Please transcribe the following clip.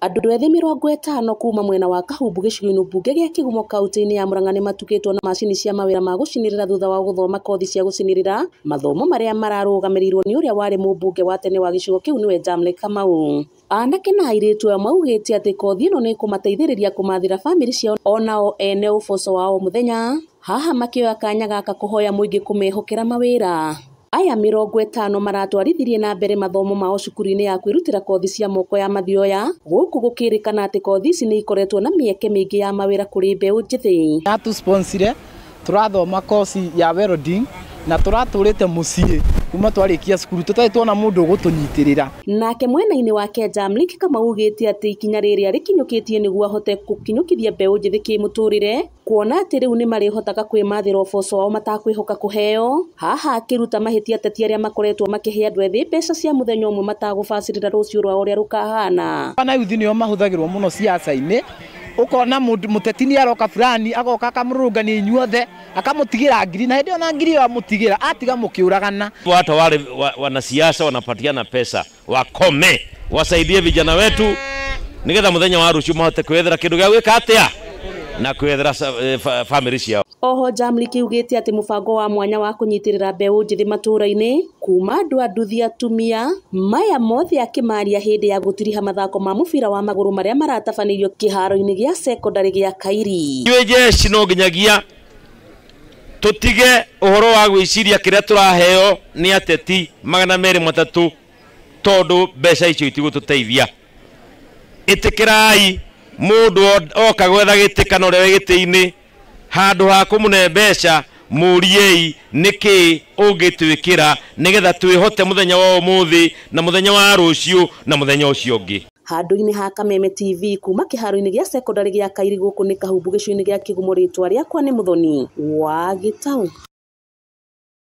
Andũ ethĩ 50 kuma mwena wa Kahumbu gĩcigo-inĩ mbunge gĩa Kĩgumo kaunti-inĩ ya Murang'a nĩmatukĩtwo na macini cia mawĩra ma gũcinĩrĩra thutha wa gũthoma kothi cia gũcinĩrĩra mathomo marĩa mararũgamĩrĩirwo nĩ ũrĩa warĩ mũmbunge wa tene wa gĩcigo kĩu nĩwe Jamley Kamau. Anake na airĩtu aya maugĩte atĩ kothi ĩno nĩ ĩkũmateithĩrĩria kũmathĩra bamĩrĩ ciao onao ene ũboco wa o mũthenya, haha makĩoya kanya gaka kũhoya mũingĩ kũmehokera mawĩra. Aya 50 maratwarithirie na mbere mathomo mao cukuru-inĩ ya kwĩrutĩra kothi cia moko ya Mathioya, gũkũ gũkĩrĩkana atĩ kothi ici nĩ ikoretwo na mĩeke mĩingĩ ya mawĩra kũrĩ mbeũ njĩthĩ. Atũsponsire tũrathoma kosi ya welding na tũratũrĩte mũciĩ kuma twarĩkia cukuru tũtarĩ tuona mũndũ ũgũtũnyitĩrĩra. Nake mwena-inĩ wake Jamlik Kamau augĩte atĩ ikinya rĩrĩa rĩkinyũkĩtie nĩguo ahote gũkinyũkithia mbeũ njĩthĩ kĩmũtũrĩre, kuona atĩ rĩu nĩmarĩhotaga kwĩmathĩra ũboco wao matakwĩhoka kũheo. Haha akĩruta mahĩtia ateti arĩa makoretwo makĩhe andũ ethĩ mbeca cia mũthenya ũmwe matagũbacĩrĩra rũciũ rwao ũrĩa rũkahana. Ana yuthi nĩo mahũthagĩrwo mũno siasa-inĩ, ukona mundu muteti ni aroka fulani agoka akamurungania inyuothe akamutigira ngiri na hindi ona ngiri yo amutigira atiga mukiuragana. Watu wale wanasiasa wanapatiana pesa wakome wasaidie vijana wetu nigetha muthenya wa rucio mahote kwethera kindu gĩa gwĩka atia na kwethera family ciao. Oho Jamlik augĩte atĩ mũbango wa mwanya wa kũnyitĩrĩra mbeũ njĩthĩ matũũra-inĩ kuma andũ a nduthi atumia maya mothe akĩmaria hĩndĩ ya gũtiriha mathako ma mũbira wa magũrũ marĩa maratabanĩirio kĩharo-inĩ gĩa cekondarĩ gĩa Kairi. Ithuĩ jeshi no nginyagia tũtige ũhoro wa gwĩciria kĩrĩa tũraheo nĩ ateti 203 tondũ mbeca icio itigũtũteithia. Ĩtĩkĩrai mũndũ oka gwetha gĩtĩ kana ũrĩa wĩ gĩtĩ-inĩ handũ ha kũmũne mbeca mũriei nĩkĩ ũngĩtwĩkĩra nĩgetha twĩhote mũthenya wa ũmũthĩ na mũthenya wa rũciũ na mũthenya ũcio ũngĩ. Handũ-inĩ ha Kameme TV kuma kĩharo-inĩ gĩa cekondarĩ gĩa Kairi gũkũ nĩ Kahumbu gĩcigo-inĩ gĩa Kĩgumo, rĩtwa rĩakwa nĩ Mũthoni wa Gĩtaũ.